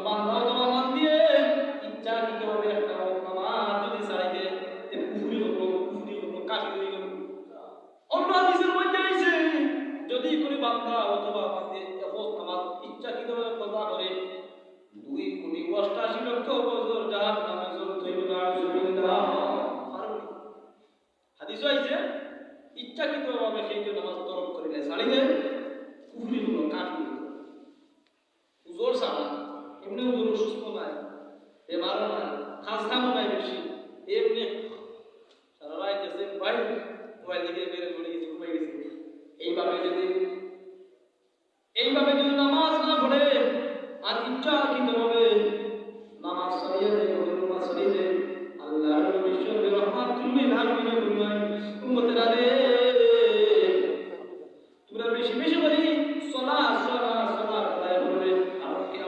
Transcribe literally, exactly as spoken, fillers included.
বান্দা অথবা বান্দিয়ে ইচ্ছাকৃতভাবে একটা নামাজ যদি ছাড়ি দেয়, তে কুফরি করলো, কুফরি করলো, কাফির হয়ে গেল। অন্য হাদিসের মধ্যে আইছে, যদি কোনো বান্দা অথবা বান্দি এক ওয়াক্ত নামাজ ইচ্ছাকৃতভাবে কাজা করে, দুই কোটি অষ্টাশি লক্ষ বছর জাহান্নামে জ্বলতে হইবে। নাউজুবিল্লাহ। কারণ হাদিসও আইছে, ইচ্ছাকৃতভাবে কেউ যদি নামাজ তরক করিলে, ছাড়িলে, কুফরি হলো, কাফির হলো। উজর ছাড়া, এমনি উজর অসুস্থ নাই, বেমারও নাই, কাজ কামও নাই বেশি, এমনি সারা রাত গেছে, ভাই, মোবাইল থেকে বেড়ে চলে গেছে, ঘুমাই গেছে। এইভাবে যদি, এইভাবে যদি নামাজ না পড়ে,